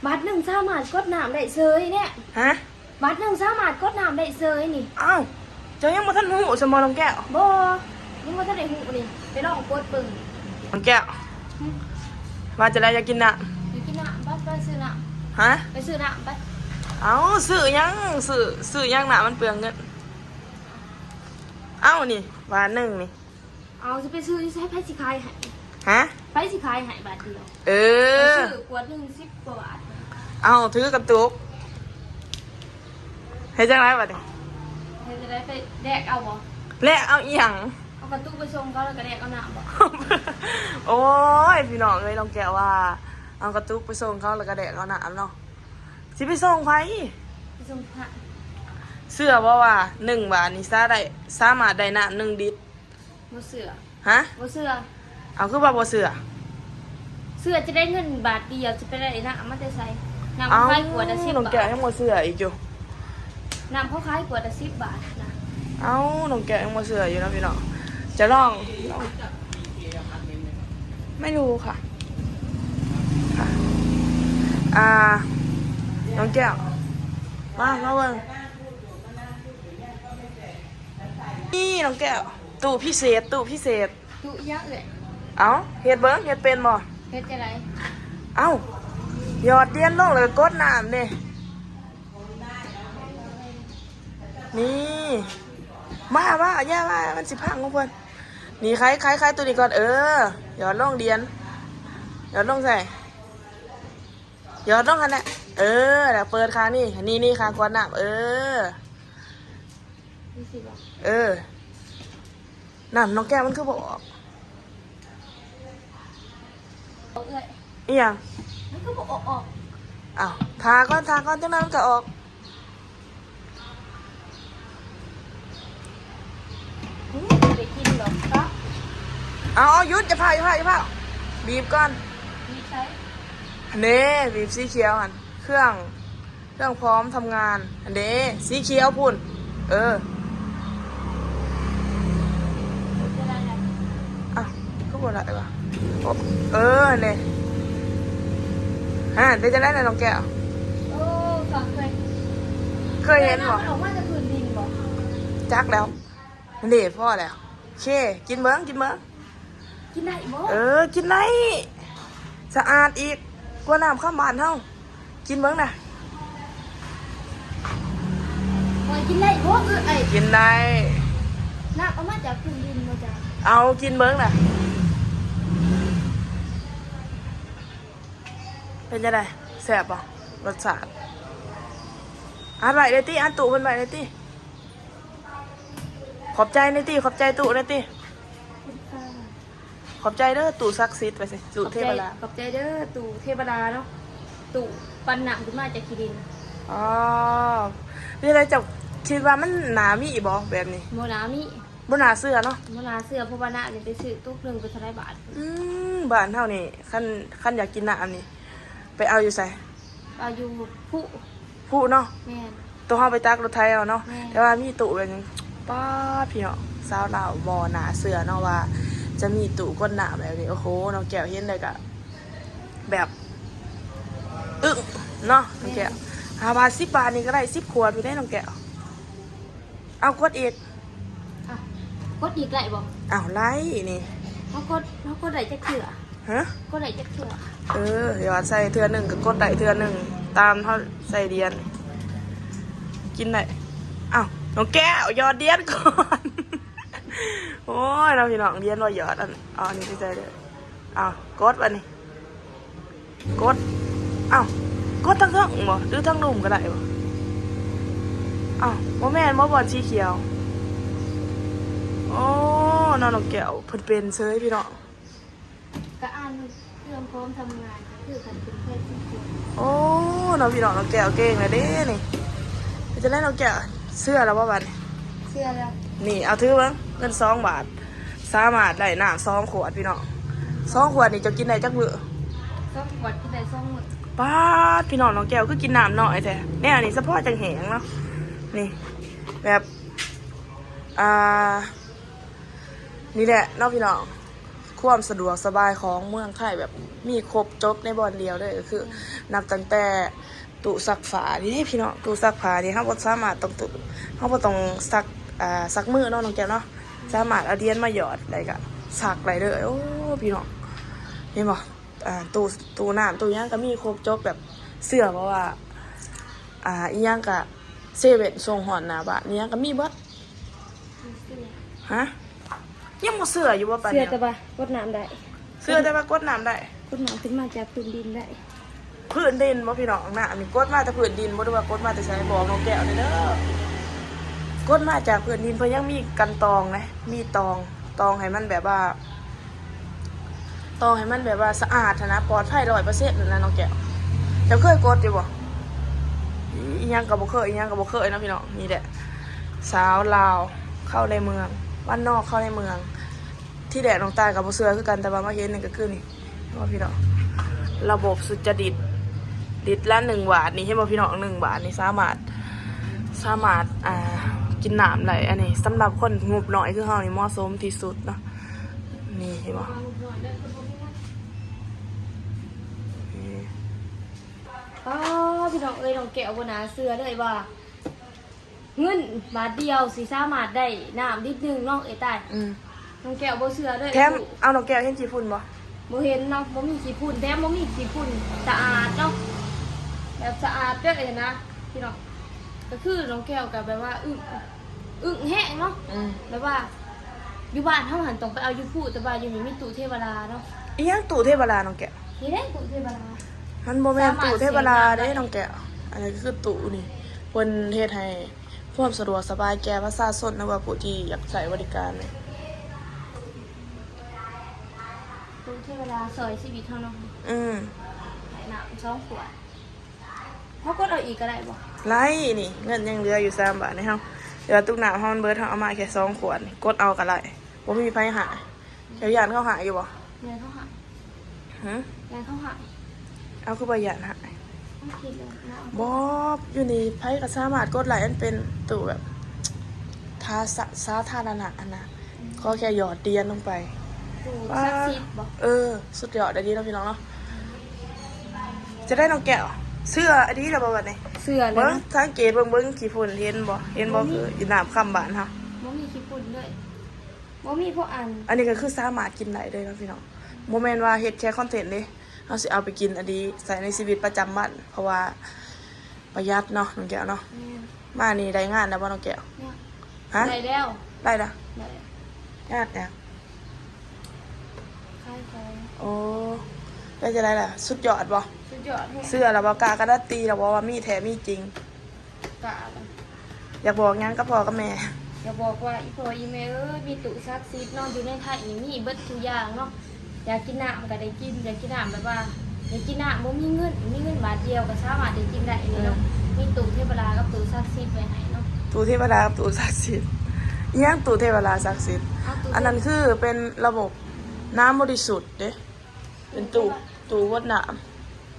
ບາດໜຶ່ງສາມາດກົດນ້ຳໄດ້ເສີຍແນະ. ຮະ? ບາດໜຶ່ງສາມາດກົດນ້ຳໄດ້ເສີຍນີ້. ອ້າວ ເຈົ້າຍັງບໍ່ທັນຮູ້ຊັ້ນບໍ່ ນ້ອງແກ້ວ? ບໍ່ ຍັງບໍ່ທັນໄດ້ຮູ້ນີ້ ໄປລອງກົດເບິ່ງ. ນ້ອງແກ້ວ ຫຶ? ວ່າຈັ່ງໃດ ຢາກກິນນ້ຳ? ຢາກກິນນ້ຳ ໄປ ໄປຊື້ນ້ຳ. ຮະ? ໄປຊື້ນ້ຳໄປ. ເອົ້າ ຊື້ຫຍັງ? ຊື້ ຊື້ຫຍັງ ນ້ຳມັນເປືອງເງິນ. ເອົ້າ ນີ້ ບາດໜຶ່ງນີ້. ເອົາ ຊິໄປຊື້ຢູ່ໃສ? ໃຜຊິຂາຍໃຫ້? ຮະ? ໃຜຊິຂາຍໃຫ້ບາດດຽວ? ເອີ ໄປຊື້ຂວດໜຶ່ງສິບກວ່າບາດ. ເອົາ ຖືກະຕຸກ ເຮັດຈັ່ງໃດບາດນີ້? ເຮັດຈັ່ງໃດ ໄປແລກເອົາບໍ່? ແລກເອົາອີ່ຫຍັງ? ເອົາກະຕຸກໄປສົ່ງເຂົາ ແລ້ວກະແລກເອົານ້ຳບໍ່? ໂອ້ຍ ພີ່ນ້ອງເອີຍ ນ້ອງແກ້ວວ່າ ເອົາກະຕຸກໄປສົ່ງເຂົາ ແລ້ວກະແລກເອົານ້ຳເນາະ. ຊິໄປສົ່ງໃຜ? ໄປສົ່ງພະ. ເຊື່ອບໍ່ວ່າໜຶ່ງບາດນີ້ ສາໄດ້ ສາມາດໄດ້ນ້ຳໜຶ່ງລິດ? ບໍ່ເຊື່ອ. ຮະ? ບໍ່ເຊື່ອ. ເອົາ ຄືວ່າບໍ່ເຊື່ອ? ເຊື່ອຈະໄດ້ເງິນບາດດຽວ ຈະໄປໄດ້ນ້ຳມາແຕ່ໃສ? ນ້ຳເຂົາຂາຍຂວດລະສິບບາດ. ນ້ອງແກ້ວຍັງບໍ່ເຊື່ອອີກຢູ່. ນ້ຳເຂົາຂາຍຂວດລະສິບບາດນະ. ເອົ້າ ນ້ອງແກ້ວຍັງບໍ່ເຊື່ອຢູ່ເນາະ ພີ່ນ້ອງ. ຈະລອງ ລອງ ໄມ່ຮູ້ຄ່ະ. ຄ່ະ ອ່າ ນ້ອງແກ້ວ ມາ ມາເບິ່ງ. ນີ້ນ້ອງແກ້ວ ຕູ້ພິເສດ ຕູ້ພິເສດ. ຕູ້ອີ່ຫຍັງເອື້ອຍ? ເອົ້າ ເຮັດເບິ່ງ ເຮັດເປັນບໍ່? ເຮັດຈັ່ງໃດ? ເອົ້າ ຫຍອດຫຼຽນລົງ ແລ້ວກໍກົດນ້ຳເດ້. ນີ້ ມາ ມາ ຢ່າມາ ມັນຊິພັງຂອງເພິ່ນ. ນີ້ ໄຂ ໄຂ ໄຂໂຕນີ້ກ່ອນ. ເອີ ຫຍອດລົງຫຼຽນ ຫຍອດລົງໃສ່ ຫຍອດລົງຫັ້ນແຫຼະ. ເອີ ແລ້ວເປີດຂ້າງນີ້ ນີ້ ນີ້ ຂ້າງກວດນ້ຳ. ເອີ ນີ້ຊິບໍ່? ເອີ ນັ້ນ ນ້ອງແກ້ວ ມັນຄືບໍ່ອອກ? ອອກເອື້ອຍ. ອີ່ຫຍັງ? ມັນຄືບໍ່ອອກ? ອ້າວ ຖ້າກ່ອນ ຖ້າກ່ອນ ຈັກໜ້ອຍມັນກໍອອກ. ອືມ ບໍ່ໄດ້ກິນດອກ ເອົາ ເອົາ ຢຸດ ຢ່າພ້າວ ຢ່າພ້າວ ຢ່າພ້າວ ບີບກ່ອນ. ບີບໃສ? ຫັ້ນເດ້ ບີບສີຂຽວຫັ້ນ ເຄື່ອງ ເຄື່ອງພ້ອມທຳງານ. ຫັ້ນເດ້ ສີຂຽວພຸ້ນ. ເອີ ເປັນຈັ່ງໃດລະ? ອ້າວ ຄືບໍ່ໄດ້ວະ? ໂອ ເອີ ຫັ້ນເດ້. ຫັ້ນ ເປັນຈັ່ງໃດລະ ນ້ອງແກ້ວ? ໂອ້ ເຄີຍ ເຄີຍເຫັນບໍ່? ເຄີຍເຫັນບໍ່? ມັນອອກມາຈາກພື້ນດິນບໍ່? ຈັກແລ້ວ. ຫັ້ນເດ້ ພໍແລ້ວ. ໂອເຄ ກິນເບິ່ງ ກິນເບິ່ງ. ກິນໄດ້ບໍ່? ເອີ ກິນໄດ້ ສະອາດອີກກວ່ານ້ຳຄຳບ້ານເຮົາ. ກິນເບິ່ງນະ. ໂອ້ຍ ກິນໄດ້ບໍ່ເອື້ອຍ? ກິນໄດ້. ນ້ຳເອົາມາຈາກພື້ນດິນບໍ່ຈະ? ເອົາ ກິນເບິ່ງນະ. ເປັນຈັ່ງໃດ? ແຊບບໍ່? ລົດຊາດ. ອັດໄວ້ເດ້ຕິ ອັດຕູ້ເພິ່ນໄວ້ເດ້ຕິ. ຂອບໃຈແດ່ຕິ ຂອບໃຈຕູ້ແດ່ຕິ. ຂອບໃຈເດີຕູ້ສັກສິດ ວ່າຊິ ຕູ້ເທວະດາ. ຂອບໃຈເດີຕູ້ເທວະດາເນາະ ຕູ້ປັ່ນນ້ຳຂຶ້ນມາຈາກຂີ້ດິນ. ອໍ ເປັນຈັ່ງໃດ ເຈົ້າຄິດວ່າມັນໜ້າມີບໍ່ແບບນີ້? ບໍ່ໜ້າມີ. ບໍ່ໜ້າເຊື່ອເນາະ. ບໍ່ໜ້າເຊື່ອ ເພາະວ່ານ້ຳນີ້ໄປຊື້ຕຸກໜຶ່ງເປັນເທົ່າໃດບາດ. ອືມ ບ້ານເຮົານີ້ ຄັນ ຄັນຢາກກິນນ້ຳນີ້ ໄປເອົາຢູ່ໃສ? ເອົາຢູ່ພູ ພູເນາະ. ແມ່ນ. ໂຕເຮົາໄປຕັກລົດໄຖເອົາເນາະ. ແມ່ນ. ແຕ່ວ່າມີຕູ້ແບບນີ້ ປາດ ພີ່ນ້ອງ ຊາວລາວບໍ່ໜ້າເຊື່ອເນາະວ່າຈະມີຕູ້ກົດນ້ຳແບບນີ້. ໂອ້ໂຫ ນ້ອງແກ້ວເຫັນແລ້ວກະແບບ ອຶ້ງເນາະ ນ້ອງແກ້ວ. ແມ່ນ. ຖ້າວ່າສິບບາດນີ້ກໍໄດ້ສິບຂວດພຸ້ນເດ້ ນ້ອງແກ້ວ. ເອົາ ກົດອີກ. ເອົ້າ ກົດອີກໄດ້ບໍ່? ເອົາ ໄດ້ນີ້. ເຮົາກົດ ເຮົາກົດໄດ້ຈັກເທື່ອ? ຮະ? ກົດໄດ້ຈັກເທື່ອ? ເອີ ຢອດໃສ່ເທື່ອໜຶ່ງກໍກົດໄດ້ເທື່ອໜຶ່ງ ຕາມເຮົາໃສ່ຫຼຽນ ກິນໄດ້. ເອົ້າ ນ້ອງແກ້ວ ຢອດຫຼຽນກ່ອນ. ໂອ້ຍ ເນາະ ພີ່ນ້ອງ ຫຼຽນບໍ່ຢອດ. ອັນ ເອົາອັນນີ້ໃສ່ເດີ. ເອົາ ກົດບາດນີ້. ກົດ ເອົ້າ ກົດທາງເທິງບໍ່ ຫຼືທາງລຸ່ມກໍໄດ້ບໍ່? ເອົ້າ ບໍ່ແມ່ນບໍ່ ບ່ອນສີຂຽວ? ໂອ້ ນ້ອງ ນ້ອງແກ້ວເພິ່ນເປັນເຊີຍພີ່ນ້ອງ. ກະອ່ານເລື່ອງພ້ອມທຳງານ ກໍຄືຄັນເປັນໄພສີຂຽວ. ໂອ້ ນ້ອງ ພີ່ນ້ອງ ນ້ອງແກ້ວເກັ່ງແລ້ວເດ້ນີ້. ເປັນຈັ່ງໃດນ້ອງແກ້ວ ເຊື່ອແລ້ວບໍ່ບາດນີ້? ເຊື່ອແລ້ວ. ນີ້ ເອົາຖືເບິ່ງ ເງິນສອງບາດ ສາມາດໄດ້ນ້ຳສອງຂວດພີ່ນ້ອງ. ສອງຂວດນີ້ເຈົ້າກິນໄດ້ຈັກມື້? ສອງຂວດກິນໄດ້ສອງມື້. ປາດ ພີ່ນ້ອງ ນ້ອງແກ້ວຄືກິນນ້ຳໜ້ອຍແທ້. ແນວນີ້ສະເພາະຈັ່ງແຫ້ງເນາະ. ນີ້ ແບບ ອ່າ ນີ້ແຫຼະເນາະພີ່ນ້ອງ. ຄວາມສະດວກສະບາຍຂອງເມືອງໄທ ແບບມີຄົບຈົບໃນບ່ອນດຽວເລີຍ ກໍຄື ອືມ ນັບຕັ້ງແຕ່ຕູ້ຊັກຜ້ານີ້ເດ້ພີ່ນ້ອງ. ຕູ້ຊັກຜ້ານີ້ເຮົາບໍ່ສາມາດຕ້ອງ ຕູ້ ເຮົາບໍ່ຕ້ອງຊັກ ອ່າ ຊັກມືເນາະນ້ອງແກ້ວເນາະ, ອືມ ສາມາດເອົາດຽນມາຫຍອດ ແລ້ວກໍຊັກໄດ້ເລີຍ. ໂອ້ ພີ່ນ້ອງ ເຫັນບໍ່? ອ່າ ຕູ້ ຕູ້ນ້ຳ ຕູ້ຫຍັງກໍມີຄົບຈົບ ແບບເຊື່ອບໍ່ວ່າ ອ່າ ອີ່ຫຍັງກໍເຊເວັ່ນສົ່ງຮອດໜ້າບ້ານ ອີ່ຫຍັງກໍມີເບິດ. ບໍ່ເຊື່ອ. ຮະ? ຍັງບໍ່ເຊື່ອຢູ່ບໍ່ປານນີ້? ເຊື່ອແຕ່ວ່າກົດນ້ຳໄດ້. ເຊື່ອແຕ່ວ່າກົດນ້ຳໄດ້. ກົດນ້ຳຂຶ້ນມາຈາກພື້ນດິນໄດ້. ພື້ນດິນບໍ່ພີ່ນ້ອງ? ນ້ຳນີ້ກົດມາແຕ່ພື້ນດິນບໍ່ ຫຼືວ່າກົດມາແຕ່ໃສ? ບອກນ້ອງແກ້ວແດ່ເດີ. ກົດມາຈາກພື້ນດິນ ເພິ່ນຍັງມີກັ່ນຕອງນະ ມີຕອງ ຕອງໃຫ້ມັນແບບວ່າ ຕ້ອງໃຫ້ມັນແບບວ່າສະອາດຫັ້ນນະ ປອດໄພຮ້ອຍເປີເຊັນຫັ້ນນະນ້ອງແກ້ວ. ເຈົ້າເຄີຍກົດຢູ່ບໍ່? ອີ່ຫຍັງກໍບໍ່ເຄີຍ ອີ່ຫຍັງກໍບໍ່ເຄີຍເນາະພີ່ນ້ອງ. ນີ້ແຫຼະ ສາວລາວເຂົ້າໃນເມືອງ ບ້ານນອກເຂົ້າໃນເມືອງ. ທີແລກນ້ອງຕາຍກໍບໍ່ເຊື່ອຄືກັນ ແຕ່ວ່າມາເຫັນນີ້ກໍຄືນີ້ເນາະພີ່ນ້ອງ. ລະບົບສຸດຈະດິດ ລິດລະໜຶ່ງບາດນີ້ ເຫັນບໍ່ພີ່ນ້ອງ? ໜຶ່ງບາດນີ້ສາມາດ ສາມາດ ອ່າ ກິນນ້ຳໄດ້. ອັນນີ້ສຳລັບຄົນງົບໜ້ອຍຄືເຮົານີ້ເໝາະສົມທີ່ສຸດເນາະ. ນີ້ເຫັນບໍ່? ນີ້ ອໍ ພີ່ນ້ອງເອີຍ ນ້ອງແກ້ວບໍ່ໜ້າເຊື່ອເລີຍວ່າ ເງິນບາດດຽວຊິສາມາດໄດ້ນ້ຳລິດໜຶ່ງເນາະ ເອີຍຕາຍ. ອືມ ນ້ອງແກ້ວບໍ່ເຊື່ອເລີຍ. ແຖມ ເອົາ ນ້ອງແກ້ວເຫັນຂີ້ຝຸ່ນບໍ່? ບໍ່ເຫັນເນາະ ບໍ່ມີຂີ້ຝຸ່ນ ແຖມບໍ່ມີຂີ້ຝຸ່ນ ສະອາດເນາະ ແບບສະອາດເດີຫັ້ນນະ ພີ່ນ້ອງ. ກໍຄືນ້ອງແກ້ວກໍແບບວ່າອຶ້ງ ອຶ້ງແຮງເນາະ. ອືມ ແບບວ່າຢູ່ບ້ານເຮົາຫັ້ນຕ້ອງໄປເອົາຢູ່ພູ ແຕ່ວ່າຢູ່ນີ້ມີຕູ້ເທວະລາເນາະ. ອີ່ຫຍັງຕູ້ເທວະລານ້ອງແກ້ວ? ນີ້ເດ້ຕູ້ເທວະລາ. ມັນບໍ່ແມ່ນຕູ້ເທວະລາເດ້ນ້ອງແກ້ວ. ອັນນີ້ຄືຕູ້ນີ້ ເພິ່ນເຮັດໃຫ້ຄວາມສະດວກສະບາຍແກ່ປະຊາຊົນ ຫຼືວ່າຜູ້ທີ່ຢາກໃຊ້ບໍລິການ. ຕູ້ເທວະລາຊ່ອຍຊີວິດເຮົາເນາະ. ອືມ ໃຫ້ນ້ຳສອງຂວດ. ເຮົາກົດເອົາອີກກໍໄດ້ບໍ່? ໄດ້. ນີ້ເງິນຍັງເຫຼືອຢູ່ສາມບາດໃຫ້ເຮົາ. ແຕ່ວ່າຕຸກນ້ຳເຮົາມັນເບິດ ເຮົາເອົາມາແຄ່ສອງຂວດນີ້ ກົດເອົາກໍໄດ້. ບໍ່ມີໃຜຫາຍ. ເຈົ້າຢ້ານເຂົາຫາຍຢູ່ບໍ່? ຢ້ານເຂົາຫາຍ. ຫຶ? ຢ້ານເຂົາຫາຍ. ເອົາ ຄືບໍ່ຢ້ານຫາຍ? ເຮົາຄິດແລ້ວເນາະ. ບໍ່ ຢູ່ນີ້ໃຜກໍສາມາດກົດໄດ້. ອັນເປັນຕູ້ແບບ ຖ້າສາ ສາທາລະນະຫັ້ນນະ. ອືມ ຂໍແຄ່ຫຍອດດຽນລົງໄປ. ຕູ້ສັກສິດບໍ່? ເອີ ສຸດຍອດອີ່ຫຼີເນາະພີ່ນ້ອງເນາະ. ຈະໄດ້ນ້ອງແກ້ວ ເຊື່ອອີ່ຫຼີແລ້ວບໍ່ບັດນີ້? ເຊື່ອແລ້ວ. ເບິ່ງ ສັງເກດເບິ່ງ ເບິ່ງຂີ້ຝຸ່ນເຫັນບໍ່? ເຫັນບໍ່? ບໍ່ມີ. ຄືນ້ຳຄຳບ້ານເຮົາ ບໍ່ມີຂີ້ຝຸ່ນເລີຍ. ບໍ່ມີພວກອັນ ອັນນີ້ກໍຄືສາມາດກິນໄດ້ເລີຍເນາະພີ່ນ້ອງ. ບໍ່ແມ່ນວ່າເຮັດແຄ່ຄອນເທັນເດ້ ເຮົາຊິເອົາໄປກິນອີ່ຫຼີ ໃຊ້ໃນຊີວິດປະຈຳວັນ ເພາະວ່າປະຢັດເນາະນ້ອງແກ້ວເນາະ. ແມ່ນ. ມານີ້ໄດ້ງານແລ້ວບໍ່ນ້ອງແກ້ວ? ຍັງ. ຮະ? ໄດ້ແລ້ວ. ໄດ້ລະ? ໄດ້. ງານຫຍັງ? ຂາຍຂອງ. ໂອ້ ເປັນຈັ່ງໃດລະ? ສຸດຍອດບໍ່? ສຸດຍອດແຮງ. ເຊື່ອລະບໍ່? ກ້າການັນຕີລະບໍ່ວ່າມີແທ້ມີຈິງ? ກະ ຢາກບອກຫຍັງກັບພໍ່ກັບແມ່? ຢາກບອກວ່າ ອີ່ພໍ່ອີ່ແມ່ເອີຍ ມີຕູ້ສັກສິດເນາະ ຢູ່ໃນໄທນີ້ມີເບິດທຸກຢ່າງເນາະ. ຢາກກິນນ້ຳກໍໄດ້ກິນ ຢາກກິນນ້ຳແບບວ່າ ຢາກກິນນ້ຳບໍ່ມີເງິນ ມີເງິນບາດດຽວກໍສາມາດໄດ້ກິນໄດ້ນີ້ເນາະ. ເອີ ມີຕູ້ເທວະລາກັບຕູ້ສັກສິດໄວ້ໃຫ້ເນາະ. ຕູ້ເທວະລາກັບຕູ້ສັກສິດ. ອີ່ຫຍັງຕູ້ເທວະລາສັກສິດ? ເອົາຕູ້ ອັນນັ້ນຄືເປັນລະບົບນ້ຳບໍລິສຸດເດ້. ເປັນຕູ້ ຕູ້ຫົດນ້ຳ.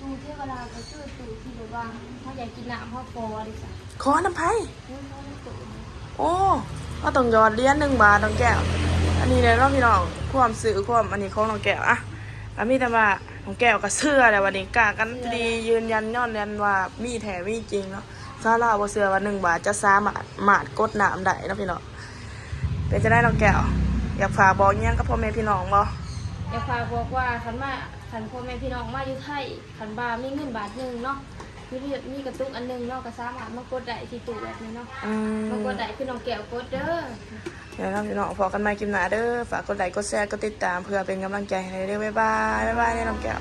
ຕູ້ເທວະລາກໍຄືຕູ້ທີ່ແບບວ່າເຮົາຢາກກິນນ້ຳເຮົາຂໍເດ້ຊະ. ຂໍນຳໃຜ? ເອີ ຂໍນຳຕູ້. ໂອ້ ເຮົາຕ້ອງຫຍອດຫຼຽນໜຶ່ງບາດນ້ອງແກ້ວ. ອັນນີ້ແຫຼະເນາະພີ່ນ້ອງ ຄວາມຊື່ຄວາມອັນນີ້ຂອງນ້ອງແກ້ວ. ອະ ກໍມີແຕ່ວ່ານ້ອງແກ້ວກໍເຊື່ອແລ້ວ ບັດນີ້ກ້າການຕີ ເຊື່ອແລ້ວ ຢືນຢັນຍ້ອນແມ່ນວ່າມີແທ້ມີຈິງເນາະ. ຊາວລາວບໍ່ເຊື່ອວ່າໜຶ່ງບາດຈະສາມາດ ມາດກົດນ້ຳໄດ້ເນາະພີ່ນ້ອງ. ເປັນຈັ່ງໃດນ້ອງແກ້ວ ຢາກຝາກບອກຫຍັງກັບພໍ່ແມ່ພີ່ນ້ອງບໍ່? ຢາກຝາກບອກວ່າ ຄັນມາ ຄັນພໍ່ແມ່ພີ່ນ້ອງມາຢູ່ໄທ ຄັນວ່າມີເງິນບາດໜຶ່ງເນາະ ມີ ມີກະຕຸກອັນໜຶ່ງເນາະ ກໍສາມາດມາກົດໄດ້ທີ່ຕູ້ແບບນີ້ເນາະ. ອືມ ມາກົດໄດ້ຄືນ້ອງແກ້ວກົດເດີ. ແລ້ວເນາະພີ່ນ້ອງ ພໍ້ກັນໃໝ່ຄລິບໜ້າເດີ. ຝາກກົດໄລ ກົດແຊ ກົດຕິດຕາມ ເພື່ອເປັນກຳລັງໃຈໃຫ້ແດ່ເດີ. ບາຍບາຍ ບາຍບາຍເດີນ້ອງແກ້ວ.